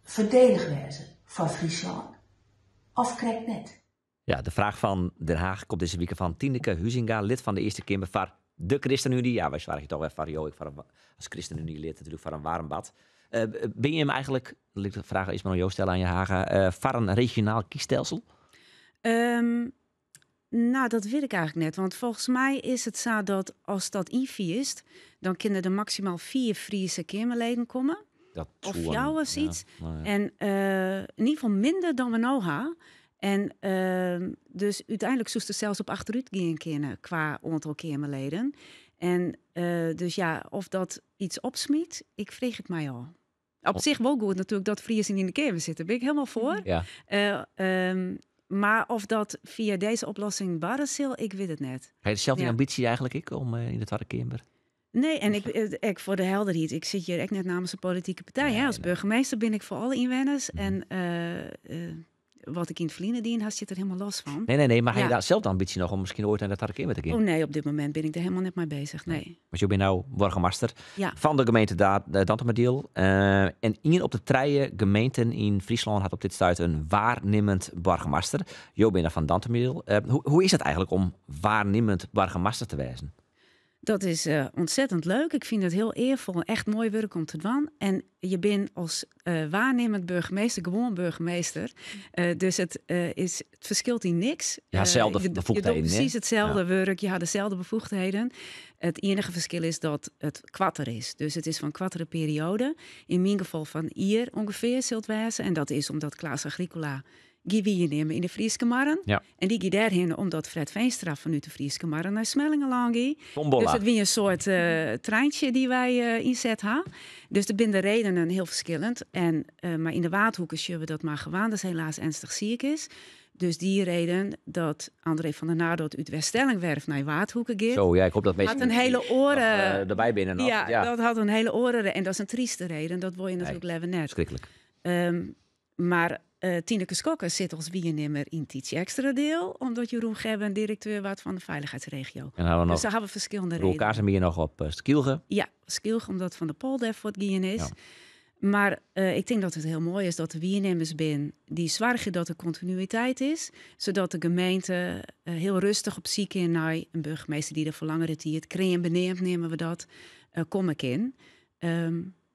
foardielich wêze foar Fryslân of krekt net? Ja, de fraach fan Den Haach komt dizze wike fan Tineke Huizinga, lid fan de Earste Keamer foar de ChristenUnie. Ja, wy soargje toch wer foar jo, ek foar in, as ChristenUnie lid natuerlik foar in waarm bad. Bin je him eigentlik, lit ik de fraach earst mar oan jo stelle, Anja Haga, foar in regionaal kiesstelsel? Nou, dat wit ik eigentlik net. Want folgens my is it sa dat as dat ynfierst, dan kinne der maksimaal 4 Friese Keamerleden komme. Dat Of soe een- fjouwer, ja, sayts. nou ja. En yn ieder gefal minder dan we no ha. En dus úteinlik soest der sels op achterút gean kinne kwa oantal Keamerleden. En dus ja, of dat iets opsmyt, ik freegje it my ôf. Op sich wol goed natuerlik dat Friezen yn de Keamer sitte, bin ik hielendal foar. Mar of dat fia dizze oplossing barre sil, ik wit it net. Ha je sels dy ambysje eigentlik ek om yn de Twadde Keamer? Nee, en ik, ek foar de helderheid, ik sit hjir ek net namens in politike partij. Hè. As burgemeester bin ik foar alle ynwenners. En wat ik yn it ferline dien ha, sit der hielendal los fan. Nee, mar ha je sels de ambysje noch om miskien oait nei de Twadde Keamer te gean? Oh nee, op dit momint bin ik dêr hielendal net mei beuzich, nee. Want jo binne no boargemaster fan de gemeente Dantumadiel. En ien op de trije gemeenten yn Fryslân hat op dit stuit in waarnimmend boargemaster. Jo binne fan Dantumadiel. Hoe is it eigentlik om waarnimmend boargemaster te wêzen? Dat is ontzettend leuk. Ik fyn it hiel earfol en echt moai wurk om te dwaan. En je bent as waarnimmend burgemeester gewoan burgemeester. Dus it ferskilt yn niks. Ja, itselde Je docht befoegdheden, hè? presys itselde wurk, je ha deselde befoegdheden. It iennige ferskil is dat it koarter is. Dus it is fan koartere perioade. Yn myn gefal fan jier ûngefear sil it wêze. En dat is omdat Klaas Agricola gie waarnimme yn de Fryske Marren. En dy gie dêrhinne omdat Fred Veenstra fanút de Fryske Marren nei Smellingerlân gie. Tombola. Dus it wie in soart treintsje dy't wy ynset ha. Dus der binne de redenen hiel ferskillend. En mar yn de Waadhoeke sjogge we dat Marga Waanders helaas ernstig siik is. Dus dy reden dat André van der Nadort út Weststellingwerf nei Waadhoeke giet. Zo, ja, ik hoop dat Hat minsken in hiele noch, oare derby binne noch. Ja, Ja. dat hat in hiele oare en dat is in tryste reden. Dat wol je Nee, natuerlik leaver net. Ferskriklik. Mar Tineke Schokker sit as waarnimmer yn Tytsjerksteradiel, omdat Jeroen Gebben direkteur waard fan de feilichheidsregio. En dan ha we Dus noch dêr ha we ferskillende Roel redenen. Cazemier noch op Skylge. Ja, Skylge, omdat Van der Pol dêr fuortgien is. Mar ik tink dat it hiel moai is dat der waarnimmers binne dy't soargje dat der kontinuïteit is, sadat de gemeente hiel rêstich op syk kin nei in burgemeester dy't der foar langere tiid, kreambeneamd neame we dat, komme kin.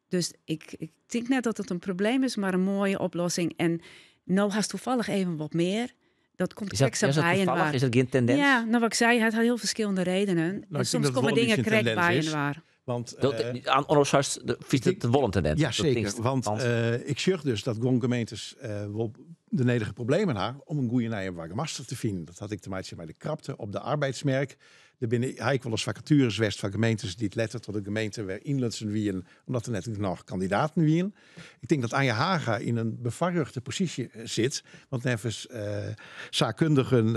Dus ik tink net dat it in probleem is, mar in moaie oplossing. En no hast tafallich even wat mear. Dat komt Is krekt sa dat by en toevallig? waar. Is dat gjin tendins? Ja, nou wat ik sei, it hat hiel ferskillende redenen. Nou, En ik denk soms dat het komme wol in dingen bytsje een krekt tendins by is. en waar. Want, Dat, aan Onno Sars, de, vies het wol in tendins? Ja, Dat zeker. tinkst, Want, want ik sjoch dus dat guon gemeentes wol de nedige problemen ha om in goede nije boargemaster te finen. Dat hat ek te meitsjen mei de krapte op de arbeidsmerk. Der binne ha ek wolris fakatueres west foar gemeentes dy't letter troch de gemeente wer ynlutsen wienen omdat der net genôch kandidaten wienen. Ik tink dat Anja Haga yn in befoarrjochte posysje sit, want neffens saakkundigen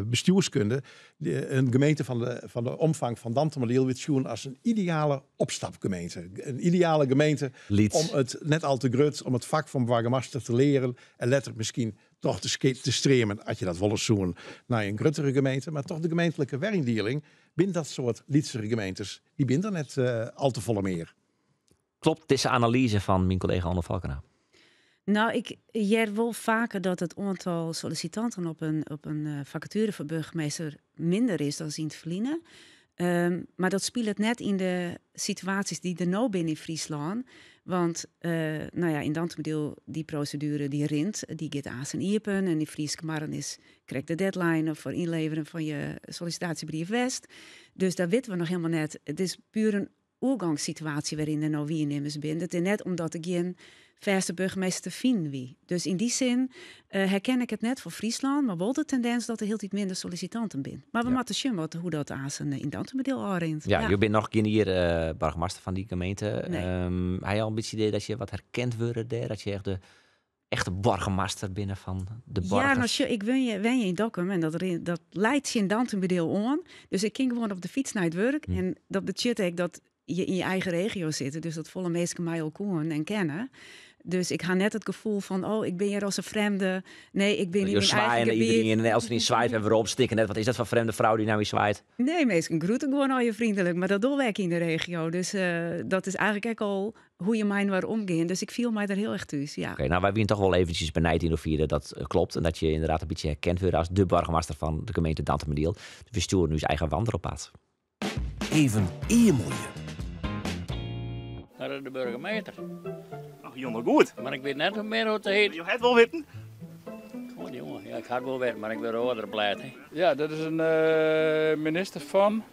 bestjoerskunde in gemeente fan de, fan de omfang fan Dantumadiel wurdt sjoen as in ideale opstapgemeente. In ideale gemeente om it net al te grut, om it fak fan boargemaster te learen en letter miskien troch te streamen, as je dat wolle soenen, nei in gruttere gemeente. Mar troch de gemeentlike weryndieling binne dat soart lytsere gemeentes, dy binne der net al te folle mear. Klopt dizze analyze fan myn kollega Onno Falkena? Nou, ik hear wol faker dat it oantal sollisitanten op in fakature foar burgemeester minder is dan yn it ferline. Mar dat spilet net yn de situaasjes dy't der no binne yn Fryslân. Want nou ja, yn Dantumadiel dy proseduere dy rint, dy giet aansen iepen en yn Fryske Marren is krekt de deadline foar ynleveren fan je sollisitaasjebrief west. Dus daar witte we noch hielendal net. It is puer in oergongssituaasje wêryn der no wiernimmers binne. It is net omdat der gjin fêste burgemeester te finen wie. Dus yn dy sin herken ik it net foar Fryslân, mar wol de tendins dat der hieltyd minder sollisitanten binne. Mar we moatte sjen wat, hoe dat aansen yn Dantumadiel ôfrint. Ja, jo binne noch gjin jier boargemaster fan dy gemeente. Nee. Ha je al in bytsje idee dat je wat herkend wurde dêr? Dat je echt de echte boargemaster binne fan de boargers? Ja, nou, sjoch, ik wenje yn Dokkum en dat leit tsjin Dantumadiel oan. Dus ik kin gewoan op de fyts nei it wurk. En dat betsjut ek dat je yn je eigen regio sitte. Dus dat folle minsken my al koenen en kenne. Dus ik ha net it gefoel fan, oh, ik bin hjir as in frjemde. Nee, ik bin yn myn eigen gebiet. Iedereen en eltsenien swaait en werom stikken net. Wat is dat foar frjemde frou dy't no wer swaait? Nee, minsken groeten gewoan al je vriendelijk. Maar dat dogge we ek yn de regio. Dus dat is eigentlik ek al hoe je mei-inoar omgean. Dus ik fiel my der hiel erch thús, ja. Oké, nou wy wiene toch wol eventjes benijd yn hoefier dat klopt. En dat je ynderdaad in bytsje herkend wurde as de boargemaster fan de gemeente Dantumadiel. Dus we stjoeren ús eigen Wander op pad. Even eamelje. Dat is de burgemeester. Oh, jonge, goed. Mar ik wit net mear hoe't se hjit. Jo ha it wol witten? Oh, jonge, ja, ik ha it wol witten, mar ik wurd âlder blêd. Ja, dat is in minister fan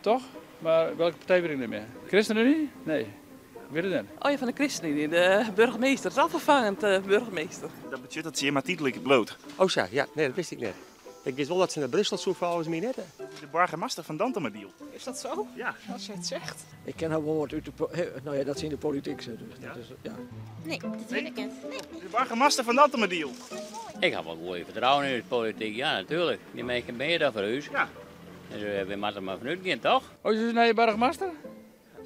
Toch? Mar welke partij wit ik net mear. ChristenUnie? Nee, ik wit it net. Oh ja, fan de ChristenUnie. De burgemeester. It is al ferfangend burgemeester. Dat betsjut dat se hjir mar tydlik bliuwt. Oh sa, ja. Nee, dat wist ik net. Ik wist wol dat se nei Brussel soe folgens my net. De boargemaster fan Dantumadiel. Is dat zo? Ja. Als je het zegt. Ik ken har wol wat út de, no ja, dat se yn de polityk sit. Dus dat is, ja. Nee, dat wit ik net. Nee. De boargemaster fan Dantumadiel. Ik ha wol goede fertrouwen yn ús polityk, ja natuerlik. Dy minsken binne hjir foar ús. Ja. Dus we moatte der mar fanút gean, toch? Oh, is it nije boargemaster?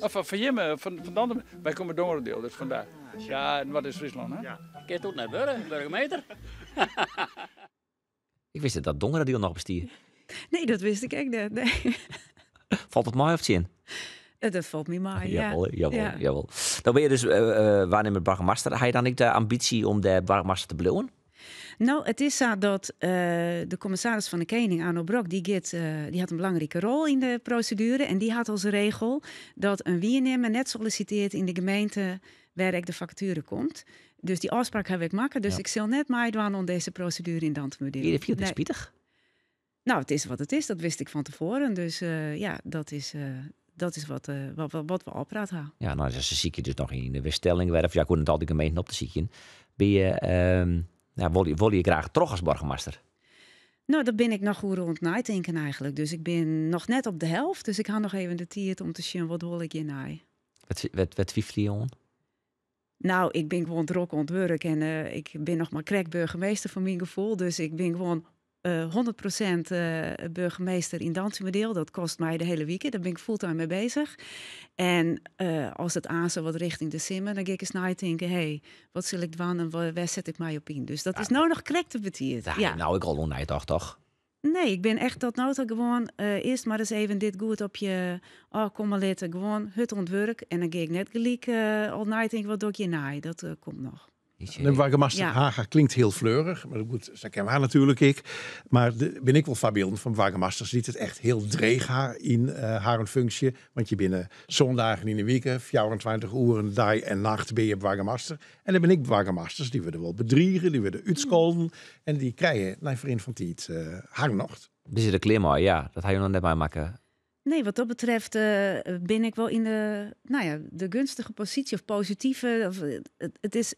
Of fan jimme, fan Dantum? Wy komme út Dongeradiel, dus vandaar. Ja, en wat is Fryslân, hè? Ja. Kinst it net wurde, burgemeester? Ik wist net dat Dongeradiel noch bestie. Nee, dat wist ik ek net. Nee. Falt it mei of tsjin? Dat falt my mei, ja. Jawol, jawol, ja. jawol. Dan binne je dus waarnimmer boargemaster. Ha je dan ek de ambysje om dêr boargemaster te bliuwen? No, it is sa dat de kommissaris fan de Kening, Arno Brok, dy, giet, dy hat in belangrike rol yn de proseduere. En dy hat als regel dat in wiernimmer net solliciteert yn de gemeente wêr ek de fakature komt. Dus dy ôfspraak ha ik makke. Dus ik sil net meidwaan oan dizze proseduere yn Dantumadiel. Je fielt it spitich? Nou, it is wat it is. Dat wist ik fan tefoaren. Dus ja, dat is wat we ôfpraat ha. Ja, no, se sykje dus noch yn de Weststellingwerf. Ja, ik hoech net al dy gemeenten op te sykjen. Bin je, ja, wolle je graach troch as boargemaster? No, dêr bin ik noch oer oan it neitinken eigentlik. Dus ik bin noch net op de helft. Dus ik ha noch even de tiid om te sjen wat wol ik hjirnei. Wêr twivelje je oan? Nou, ik bin gewoan drok oan it wurk en ik bin noch mar krekt burgemeester foar myn gefoel. Dus ik bin gewoan 100% burgemeester yn Dantumadiel. Dat kostet my de hiele wike. Dêr bin ik fulltime mei beuzich. En as it aanst wat rjochting de simmer, dan gean ik ris neitinken, hey, wat sil ik dwaan en wêr set ik my op yn? Dus dat is no noch krekt te betiid. Dêr ha je no ek al oer neitocht, toch? Nee, ik bin echt tot no ta gewoan earst mar ris even dit goed op je ôfkomme litte. Gewoan hurd oan it wurk en dan gean ik net gelyk al neitinken wat doch ik hjirnei. Dat komt noch. De boargemaster Haga klinkt hiel fleurich, mar goed, sa kenne we har natuerlik ek. Mar der binne ek wol foarbylden fan boargemasters dy't it echt hiel dreech ha yn harren funksje. Want je binne sân dagen yn 'e wike, 24 oeren dei en nacht binne je boargemaster. En der binne ek boargemasters dy wurde wol bedrige, dy wurde útskolden en dy krije nei ferrin fan tiid harren nocht. Binne se der klear mei? Ja, dat ha jo noch net meimakke. Nee, wat dat betreft ben ik wel in de, nou ja, de gunstige positie of positieve. Of,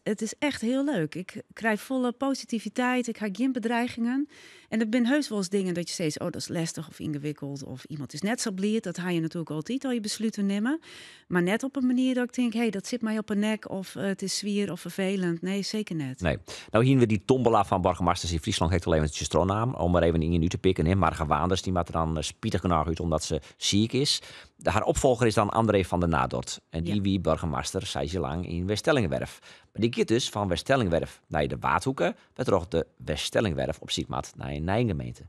het is echt heel leuk. Ik krijg volle positiviteit. Ik heb geen bedreigingen. En er zijn heus wel eens dingen dat je steeds, oh, dat is lastig of ingewikkeld. Of iemand is net zo blierd. Dat haal je natuurlijk altijd al je besluiten nemen. Maar net op een manier dat ik denk, hé, hey, dat zit mij op een nek. Of het is zwier of vervelend. Nee, zeker net. Nee. Nou, hier we die tombola van burgemeesters in Friesland heeft alleen een stronaam. Om maar even in u te pikken. Hè. Marga Waanders, die maakt er dan spietig genoeg uit omdat ze ziek is. Haar opvolger is dan André van der Nadort. En die wie burgemeester 6 jaar lang in Weststellingwerf. Maar die gaat dus van Weststellingwerf naar de Waadhoeken, waardoor de Weststellingwerf op ziekmat naar een Nijgemeente.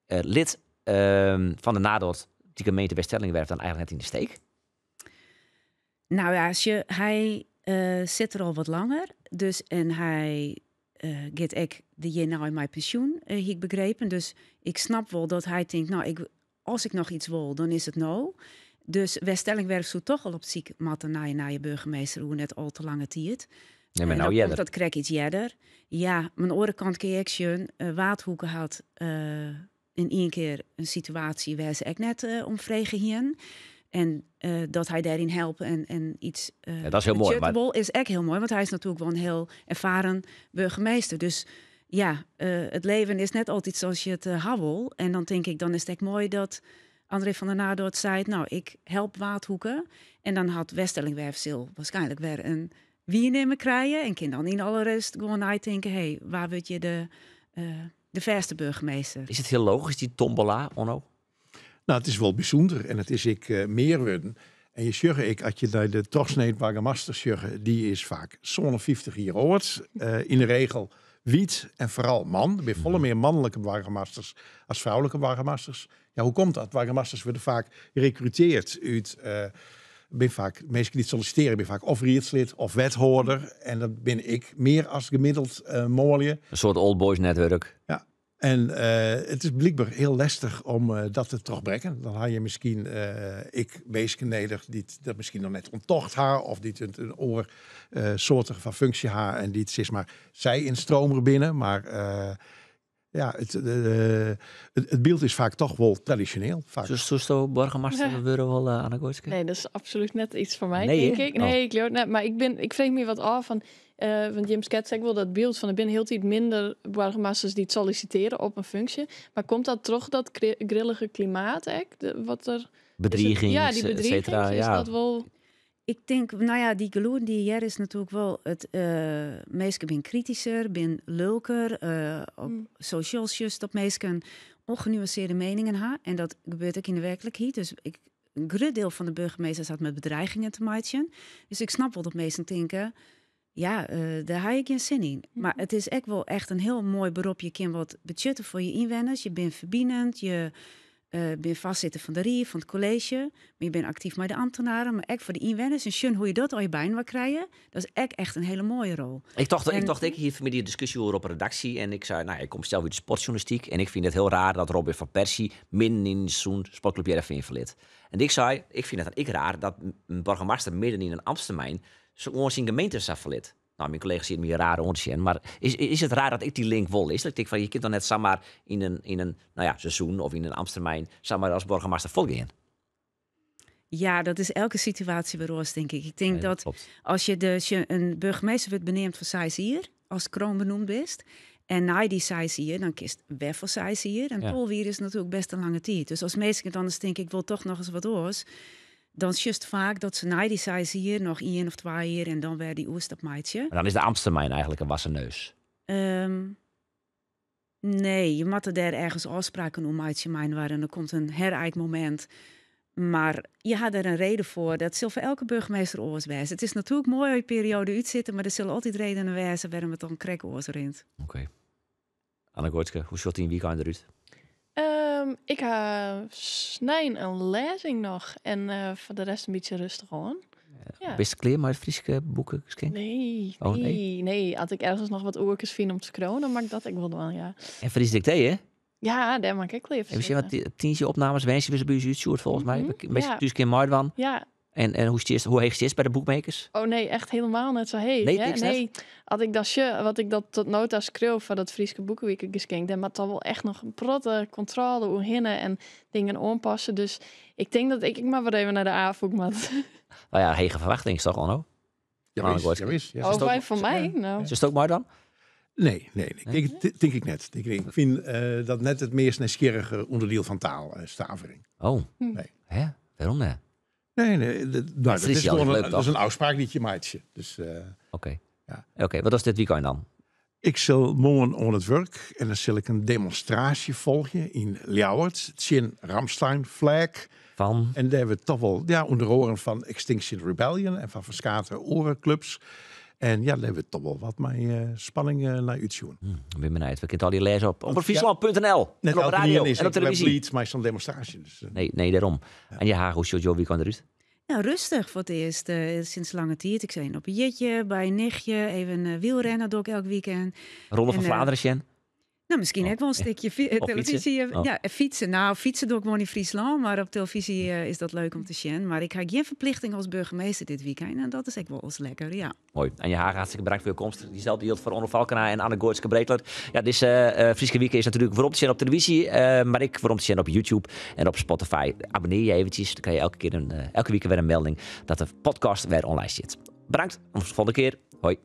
Lid van der Nadort, die gemeente Weststellingwerf dan eigenlijk net in de steek? Nou ja, hij zit er al wat langer. Dus, en hij gaat ik de jaar nou in mijn pensioen, heb ik begrepen. Dus ik snap wel dat hij denkt, nou, als ik nog iets wil, dan is het nou. Dus Weststellingwerf zoekt toch al op ziek matten naar je burgemeester, hoe net al te lange tijd. Nee, maar En nou dan komt eerder. dat krijg iets eerder. Ja, mijn orenkant keer Waadhoeken had in één keer een situatie waar ze echt net om vregen hien. En dat hij daarin helpt en iets, Ja, dat is heel mooi, maar budgetable is echt heel mooi, want hij is natuurlijk wel een heel ervaren burgemeester. Dus ja, het leven is net altijd zoals je het houdt. En dan denk ik, dan is het echt mooi dat André van der Nadort zei, nou, ik help Waadhoeken. En dan had Weststellingwerf zil waarschijnlijk weer een wiernemer krijgen. En kan dan in alle rust gewoon uitdenken, hey, waar word je de verste burgemeester? Is het heel logisch, die tombola, Onno? Nou, het is wel bijzonder en het is ik meer worden. En je zegt, ik, als je naar de trochsneed burgemeester zegt, die is vaak zo'n 50 jaar oud. In de regel wiet en vooral man. Er zijn volle meer mannelijke burgemeesters als vrouwelijke burgemeesters. Ja, hoe komt dat? Burgemeesters worden vaak gerecruiteerd uit, ben vaak, mensen die het solliciteren, ben vaak of rietslid of wethouder. En dat ben ik meer als gemiddeld mooie. Een soort old boys netwerk. Ja. En het is blijkbaar heel lastig om dat te terugbrengen. Dan haal je misschien ik bezig neder die dat misschien nog net onttocht haar of die het een oor soortig van functie haar en die het zeg maar zij in stromer binnen. Maar ja, het beeld is vaak toch wel traditioneel. Vaak. Dus zo burgemeester worden wel Anne Goitske? Nee, dat is absoluut net iets voor mij, Nee, denk hè? ik. Nee, Oh. ik geloof het net. Maar ik vreeg me wat af van, want Jim Skets zegt wel dat beeld van er binnen heel tijd minder burgemeesters die het solliciteren op een functie. Maar komt dat toch dat grillige klimaat, hè? De, wat er, is het, Bedreigings, ja, die et bedreigings, cetera, is ja. dat wel... Ik denk, nou ja, die geloer die hier is natuurlijk wel het meesten ben kritischer, ben lulker, op socials just dat meesten ongenuanceerde meningen ha. En dat gebeurt ook in de werkelijkheid. Dus een groot deel van de burgemeesters had met bedreigingen te maken. Dus ik snap wel dat meesten denken, ja, daar heb ik geen zin in. Maar het is echt wel echt een heel mooi beroep. Je kan wat budgetten voor je inwoners. Je bent verbindend, je bent vastzitter van de rie, van het college. Maar je bent actief met de ambtenaren, maar ook voor de inwoners. En schön hoe je dat al je bijna wil krijgen, dat is echt, echt een hele mooie rol. Ik En dacht, ik hier vanmiddag een discussie hoor op redactie. En ik zei, nou, ik kom zelf uit de sportjournalistiek. En ik vind het heel raar dat Robin van Persie midden in zo'n sportclub Heerenveen verliet. En ik zei, ik vind het dan ik raar dat een burgemeester midden in een ambtstermijn zo gewoon zijn gemeente zou verliet. Nou, mijn collega ziet me hier raar onzin. Maar is het raar dat ik die link wel is? Dat ik denk van, je kunt dan net zomaar in een seizoen of in een ambtstermijn zomaar als burgemeester volgaan. Ja, dat is elke situatie weer roos, denk ik. Ik denk Nee, dat dat klopt. als je, de, als je een burgemeester wordt benoemd voor 6 jaar, als kroon benoemd is, en na die 6 jaar, dan kiest weer voor 6 jaar. En tolwier is natuurlijk best een lange tijd. Dus als mensen dan eens denken, ik wil toch nog eens wat oors, dan is het vaak dat ze na die 6 jaar nog 1 of 2 jaar en dan weer die oerstap maatje. Maar dan is de ambtstermijn eigenlijk een wassen neus. Nee, je moet er daar ergens afspraken om maatje mijn waren en er komt een herijkmoment. Maar je had er een reden voor. Dat zal voor elke burgemeester oors wezen. Het is natuurlijk mooi als je periode uitzitten, maar er zullen altijd redenen wezen waarom het dan krek oors rint. Oké. Anne Goitske, hoe zat die weekend eruit? Ik heb snijn een lezing nog en voor de rest een beetje rustig aan. Ja. Best kleer maar het Friese boeken misschien? Nee, Oh, nee. nee, nee. Als ik ergens nog wat oortjes vind om te kronen, dan maak ik dat ik wel wel, ja. En Fries dicté, hè? Ja, daar maak ik wel even Heb je wat zitten. tientje opnames, wens je weer bij u volgens mij. Een beetje Ja. thuis keer Maidwan. Ja, En hoe, stiest, hoe heech stiest by de bookmakers? Oh nee, echt helemaal net sa heech. Nee, hè? niks net? Nee, as ik dan sjoch wat ik dat tot no ta skreau foar dat Fryske Boekewikegeskink, dêr moat dan wol echt noch in protte kontrôle oerhinne en dingen oanpasse. Dus ik tink dat ik ek mar wer even nei de Afûk moat. Nou ja, hege ferwachtings toch, Onno? Ja, wis, ja, wis, ja. Oh, wy foar my? No. Silst ek mei dan? Nee, nee, nee. Ik, tink ik net. Ik, ik fyn eh, dat net it meast nijsgjirrige ûnderdiel fan taal, eh, stavering. Oh. Nee. Hè? Wêrom net? Nee, nee. Dat, nou, dat Fries is is gewoon leuk, een, dat is toch? een ôfspraak dy't je meitsje. Dus, eh, Oké. Ja. Oké, wat is dit weekend dan? Ik sil moarn oan it wurk en dan sil ik in demonstraasje folgje yn Ljouwert tsjin Ramstein Flag. Fan? En dêr wurdt toch wol, ja, ûnder oaren fan Extinction Rebellion en fan ferskate oare klups. En ja, dêr wurdt toch wol wat mei eh, spanning eh, nei útsjoen. Ik bin benijd. We kinne al dy lêze op Want, omropfriesland.nl Net en op elkenien radio is en op ek wer televyzje. bliid mei sa'n demonstraasje. Dus, eh, Nee, nee, dêrom. En je Haag, hoe sjocht jo weekend derút? Nou, rustig foar it earst eh, sinds lange tiid. Ik sit op in jitje, by in nichtje, even eh, wielrennen doch ik elk weekend. Ronde fan En, eh, Vlaanderen, sjen? Nou, miskien ek wol in stikje eh, Of fytse. televyzje. Oh. Ja, en fytse. Nou, fytse doch ik gewoan yn Fryslân, mar op televyzje eh, is dat leuk om te sjen. Mar ik ha gjin ferplichting as boargemaster dit weekend. En dat is ek wol ris lekker, ja. Moai. En je Haag, hartstikke bedankt foar jo komst. Dyselde jildt foar Onno Falkena en Anne-Goaitske Breteler. Ja, dizze eh Fryske Wike is natuerlik werom te sjen op televyzje, eh, mar ek werom te sjen op YouTube en op Spotify. Abonnearje je eventsjes, dan krije je elke, kear in, eh, elke wike wer in melding dat de podcast wer online stiet. Bedankt, oant de folgjende kear. Hoi.